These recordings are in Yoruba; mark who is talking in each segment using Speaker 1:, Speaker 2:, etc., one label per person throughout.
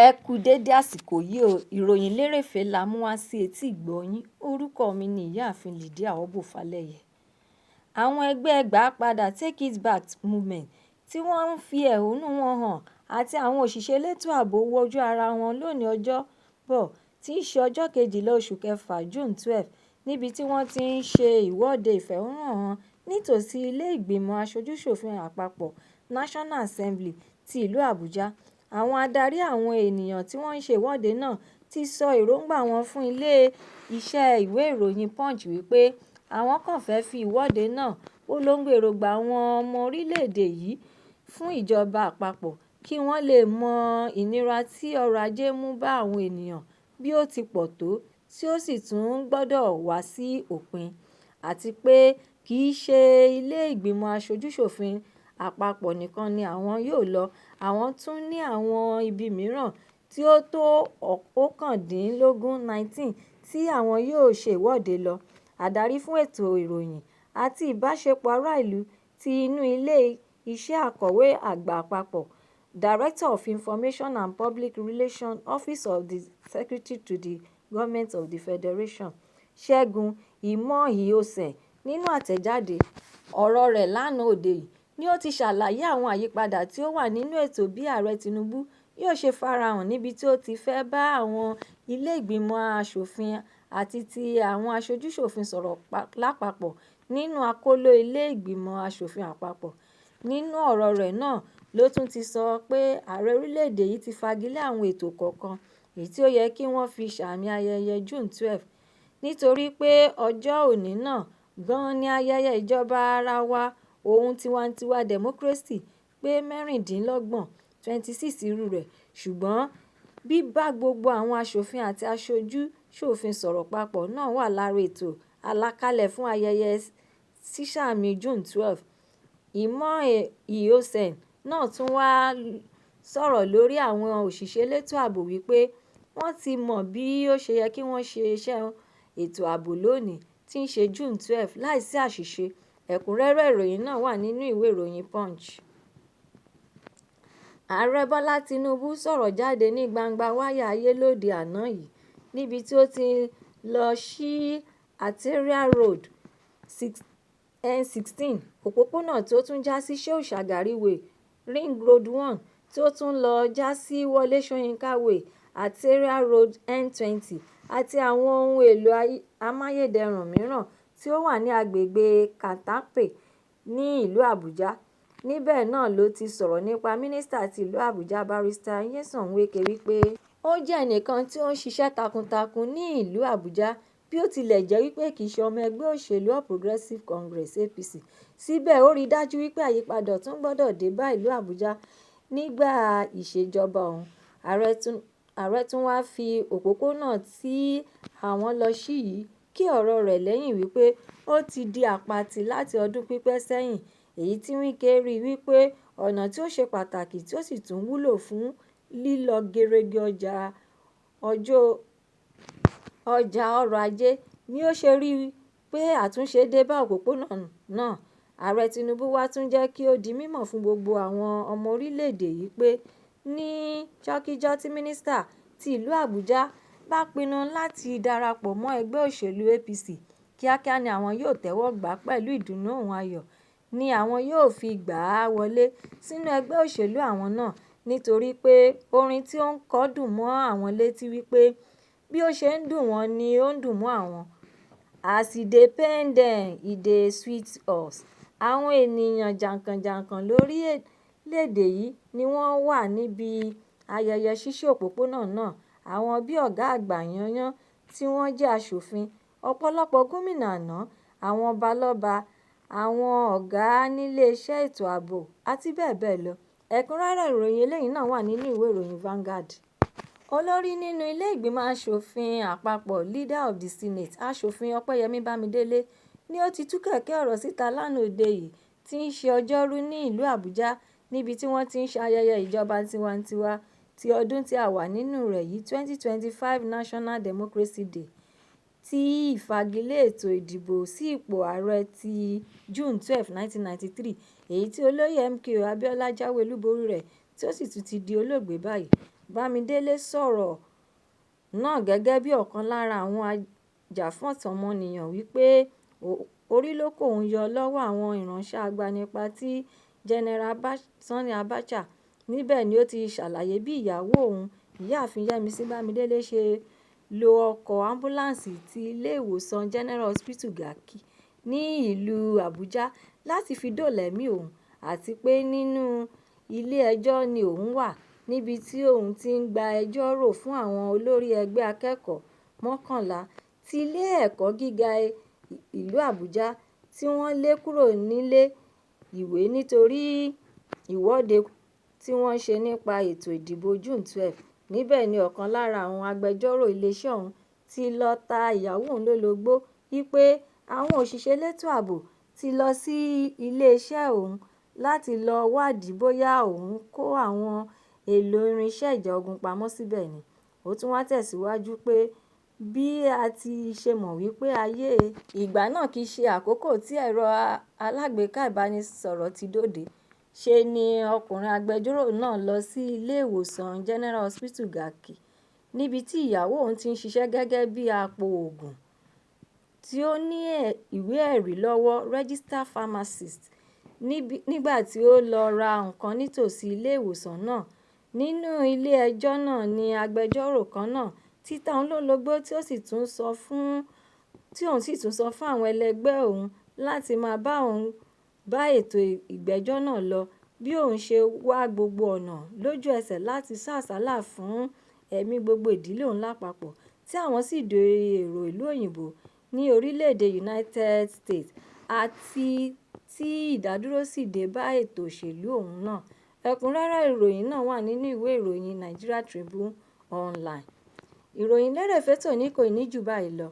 Speaker 1: Ẹ kú dédé àsìkò yìí o. Ìròyìn lérèfé la mú wá sí etí ìgbọ́ yín. Orúkọ mi ni Ìyáàfin Lydia Ọbọfálẹyẹ. Àwọn ẹgbẹ́ Gbàápadà Take It Back Movement tí wọ́n ń fi ẹ̀hónú wọn hàn àti àwọn òṣìṣẹ́ elétò ààbò wojú ara wọn lónìí Ọjọ́bọ̀ tí í ṣe ọjọ́ kejìlá oṣù kẹfà, June 12, níbi tí wọ́n ti ń ṣe ìwọ́de ìfẹ̀hónúhàn nítòsí ilé ìgbìmọ̀ aṣojú-ṣòfin àpapọ̀, National Assembly, ti ìlú Àbújá. Àwọn adarí àwọn ènìyàn tí wọ́n ń ṣe ìwọ́de náà ti sọ èròńgbà wọn fún ilé iṣẹ́ ìwé ìròyìn Punch wípé àwọn kàn fẹ́ fi ìwọ́de náà polongo èròńgbà àwọn ọmọ orílẹ̀-èdè yìí fún ìjọba àpapọ̀ kí wọ́n lè mọ ìnira tí ọrọ̀ ajé ń mú bá àwọn ènìyàn bí ó ti pọ̀ tó tí ó sì tún gbọ́dọ̀ wá sí òpin, àti pé kì í ṣe ilé ìgbìmọ̀ aṣojú-ṣòfin àpapọ̀ nìkan ni àwọn yóò lọ, àwọn tún ní àwọn ibi mìíràn tí ó tó 19 19 tí àwọn yóò ṣe ìwọ́de lọ. Adarí fún ètò ìròyìn àti ìbáṣepọ̀ ará ìlú ti inú ilé iṣẹ́ Akọ̀wé Àgbà Àpapọ̀, Director of Information and Public Relations, Office of the Secretary to the Government of the Federation, Ṣẹ́gun Imohiosen, nínú àtẹ̀jáde ọ̀rọ̀ rẹ̀ lánàá òde yìí ni ó ti ṣàlàyé àwọn àyípadà tí ó wà nínú ètò bí Ààrẹ Tinubu yóò ṣe farahàn níbi tí ó ti fẹ́ bá àwọn ilé ìgbìmọ̀ aṣòfin àti ti àwọn aṣojú-ṣòfin sọ̀rọ̀ lápapọ̀ nínú àkọlò ilé ìgbìmọ̀ aṣòfin àpapọ̀. Nínú ọ̀rọ̀ rẹ̀ náà ló tún ti sọ pé ààrẹ orílẹ̀-èdè yìí ti fagilé àwọn ètò kọ̀ọ̀kan èyí tí ó yẹ kí wọ́n fi sààmì ayẹyẹ June 12, nítorí pé ọjọ́ òní náà gan-an ni ayẹyẹ ìjọba àwa-arawa ohun tiwantiwa democracy pé mẹ́rìndínlọ́gbọ̀n, 26 irú rẹ̀, ṣùgbọ́n bíbá gbogbo àwọn aṣòfin àti aṣojú-ṣòfin sọ̀rọ̀ papọ̀ náà wà lára ètò àlàkalẹ̀ fún ayẹyẹ sísààmì June 12. Imohiosen náà tún wáá sọ̀rọ̀ lórí àwọn òṣìṣẹ́ elétò ààbò wípé wọ́n ti mọ bí ó ṣe yẹ kí wọ́n ṣe iṣẹ́ ètò ààbò lónìí tí í ṣe June 12 láìsí àṣìṣe. Ẹ̀kúnrẹ́rẹ́ ìròyìn náà wà nínú ìwé ìròyìn Punch. Ààrẹ Bọ́lá Tinubu sọ̀rọ̀ jáde ní gbangba wálíà ayé lóde àná yìí níbi tí ó ti lọ sí Arterial Road N16, òpópónà tó tún já sí Shehu Shagari Way, Ring Road 1 tí ó tún lọ já sí Wọlé Soyinka Way, Arterial Road N20 àti àwọn ohun èèlò amáyédẹrùn mìíràn tí ó wà ní agbègbè Katampe ní ìlú Àbújá. Níbẹ̀ náà ló ti sọ̀rọ̀ nípa Mínísítà ti ìlú Àbújá, Barrister Nyesom Wike, wípé ó jẹ́ ẹnìkan tí ó ń ṣiṣẹ́ takuntakun ní ìlú Àbújá bí ó tilẹ̀ jẹ́ wípé kì í ṣe ọmọ ẹgbẹ́ òṣèlú All Progressives Congress, APC, síbẹ̀ ó rí i dájú wípé àyípadà ọ̀tun gbọ́dọ̀ dé bá ìlú Àbújá nígbà ìṣèjọba òun. Ààrẹ tún wáá fi òpópónà tí àwọn lọ sí yìí kí ọ̀rọ̀ rẹ̀ lẹ́yìn wípé ó ti di àpatì láti ọdún pípẹ́ sẹ́yìn, èyí tí Wike rí wípé ọ̀nà tí ó ṣe pàtàkì tí ó sì tún wúlò fún lílọ gerege ọjà ọrọ̀ ajé ni ó ṣe rí i pé àtúnṣe dé bá òpópónà náà. Ààrẹ Tinubu wàá tún jẹ́ kí ó di mímọ̀ fún gbogbo àwọn ọmọ orílẹ̀-èdè yìí pé níjọ́kíjọ́ tí Mínísítà ti ìlú Àbújá bá pinnu láti darapọ̀ mọ́ ẹgbẹ́ òṣèlú APC, kíákíá ni àwọn yóò tẹ́wọ́ gbà á pẹ̀lú ìdùnnú òun ayọ̀ ni àwọn yóò fi gbà á wọlé sínú ẹgbẹ́ òṣèlú àwọn náà, nítorí pé orin tí ó ń kọ dùn mọ́ àwọn létí wípé bí ó ṣe ń dùn wọ́n ni ó ń dùn mọ́ àwọn. As e dey pain dem, e dey sweet us. Àwọn ènìyàn jàǹkànjàǹkàn lórílẹ̀-èdè yìí ni wọ́n wà níbi ayẹyẹ ṣíṣí òpópónà náà, àwọn bíi ọ̀gá àgbà yányán tí wọ́n jẹ́ aṣòfin, ọ̀pọ̀lọpọ̀ gómìnà àná, àwọn ọba lọ́ba, àwọn ọ̀gá níléeṣẹ́ ètò ààbò àti bẹ́ẹ̀ bẹ́ẹ̀ lọ. Ẹ̀kúnrẹ́rẹ́ ìròyìn eléyìí náà wà nínú ìwé ìròyìn Vanguard. Olórí nínú ilé ìgbìmọ̀ aṣòfin àpapọ̀, Leader of the Senate, Aṣòfin Ọpẹ́yẹmí Bámidélé ni ó ti tú kẹ̀kẹ́ ọ̀rọ̀ síta lánàá òde yìí tí í ṣe Ọjọ́rú ní ìlú Àbújá níbi tí wọ́n ti ń ṣe ayẹyẹ ìjọba tiwantiwa ti ọdún tí a wà nínú rẹ̀ yìí, 2025 National Democracy Day, tí ìfagilé ètò ìdìbò sí ipò ààrẹ ti June 12, 1993, èyí tí olóyè MKO Abiola jáwé olúborí rẹ̀ tí ó sì tún ti di olóògbé báyìí. Bámidélé sọ̀rọ̀ náà gẹ́gẹ́ bí ọ̀kan lára àwọn ajàfẹ́tọ̀ọ́-ọmọnìyàn wípé orí ló kó òun yọ lọ́wọ́ àwọn ìránṣẹ́ agbanipa ti Jẹ́nẹ́rà Sani Abacha. Níbẹ̀ ni ó ti ṣàlàyé bí ìyàwó òun, Ìyáàfin Yẹ́misí Bámidélé, ṣe lo ọkọ̀ ámbúláǹsì ti Ilé-ìwòsàn General Hospital Garki ní ìlú Àbújá láti fi dóòlà ẹ̀mí òun, àti pé nínú ilé-ẹjọ́ ni òun wà níbi tí òun ti ń gba ẹjọ́ rò fún àwọn olórí ẹgbẹ́ akẹ́kọ̀ọ́ 11 ti ilé-ẹ̀kọ́ gíga ìlú Àbújá tí wọ́n lé kúrò nílé ìwé nítorí ìwọ́de tí wọ́n ṣe nípa ètò ìdìbò June 12. Níbẹ̀ ni ọ̀kan lára àwọn agbẹjọ́rò iléeṣẹ́ ọ̀hún ti lọ ta ìyàwó òun lólobó wípé àwọn òṣìṣẹ́ elétò ààbò ti lọ sí iléeṣẹ́ òun láti lọ́ọ́ wádìí bóyá òun kó àwọn èèlò irinṣẹ́ ìjà ogun pamọ́ síbẹ̀ ni. Ó tún wáá tẹ̀síwájú pé bí a ti ṣe mọ̀ wípé ayé ìgbà náà kì í ṣe àkókò tí ẹ̀rọ alágbèéká ìbánisọ̀rọ̀ ti dóde, ṣe ni ọkùnrin agbẹjọ́rò náà lọ sí iléèwòsàn General Hospital Garki níbi tí ìyàwó òun ti ń ṣiṣẹ́ gẹ́gẹ́ bíi apòògùn tí ó ní ìwé-ẹ̀rí lọ́wọ́, registered pharmacist, nígbà tí ó lọ́ọ́ ra nǹkan nítòsí iléèwòsàn náà. Nínú ilé-ẹjọ́ náà ni agbẹjọ́rò kan náà ti ta òun lólobó tí ó sì tún sọ fún àwọn ẹlẹgbẹ́ òun láti máa bá òun bá ètò ìgbẹ́jọ́ náà lọ bí òun ṣe wá gbogbo ọ̀nà lójú ẹsẹ̀ láti sá àsálà fún ẹ̀mí gbogbo ìdílé òun lápapọ̀, tí àwọn sì dèrò ìlú òyìnbó ní orílẹ̀-èdè United States àti tí ìdádúró sì dé bá ètò òṣèlú òun náà. Ẹ̀kúnrẹ́rẹ́ ìròyìn náà wà nínú ìwé ìròyìn Nigeria Tribune Online. Ìròyìn lérèfé tòní kò ní jù báyìí lọ.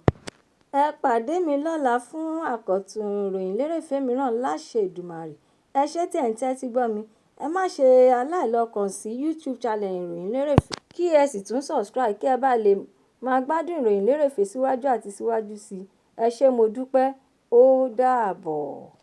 Speaker 1: Ẹ pàdé mi lọ́la fún àkọ́tun ìròyìn lérèfé mìíràn láṣẹ Èdùmàrè. Ẹ ṣé tí ẹ̀ ń tẹ́tí gbọ́ mi. Ẹ má ṣe aláìlọ́kàn sí YouTube channel Ìròyìn Lérèfé kí ẹ sì tún subscribe kí ẹ bá lè máa gbádùn ìròyìn lérèfé síwájú àti síwájú sí i. Ẹ ṣé, mo dúpẹ́. Ó dàbọ̀.